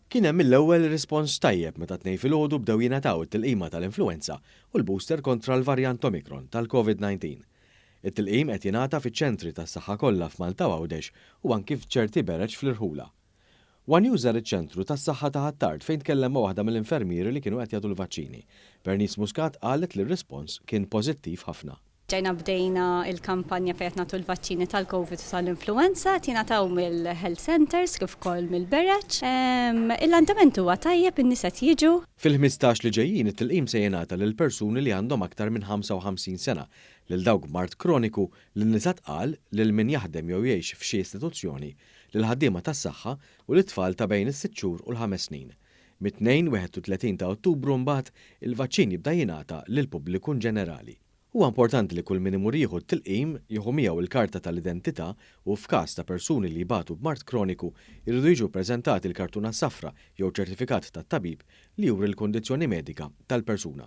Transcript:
Kien hemm mill-ewwel rispons tajjeb meta t-Tnejn filgħodu bdew jingħataw it-tilqima tal-influwenza u l-booster kontra l-varjant Omicron tal-Covid-19. It-tilqim qed jingħata fiċ-ċentri tas-saħħa kollha f'Malta u Għawdex u anki f'ċerti bereġ fl-irħula. One News żar iċ-ċentru tas-saħħa ta' Ħ'Attard fejn tkellem ma' waħda mill-infermieri li kienu qed jagħtu l-vaċċini. Bernice Muscat qalet li r-rispons kien pożittiv ħafna. Ġejna bdejna l-kampanja fejn qed nagħtu l-vaċċini tal-Covid u tal-influenza, qed jingħataw mill-health centres kif ukoll mill-bereġ. Il-andament huwa tajjeb, in-nies qed jiġu. Fil-15 li ġejjin it-tilqim se jingħata lil persuni li għandhom aktar minn 55 sena, lil dawk b'mard kroniku, lil nisa tqal, lil min jaħdem jew jgħix f'xi istituzzjoni, lill-ħaddiema tas-saħħa u lit-tfal ta' bejn is-sitt xhur u l-ħames snin. Mit-Tnejn 31 ta' Ottubru mbagħad il-vaċċin jibda jingħata lill-pubbliku inġenerali. Huwa importanti li kull min imur jieħu t-tilqim, jieħu miegħu l-karta tal-identità u f'każ ta' persuni li jbatu b'mard kroniku jridu jiġu ppreżentati l-kartuna safra jew ċertifikat tat-tabib li juri l-kundizzjoni medika tal-persuna.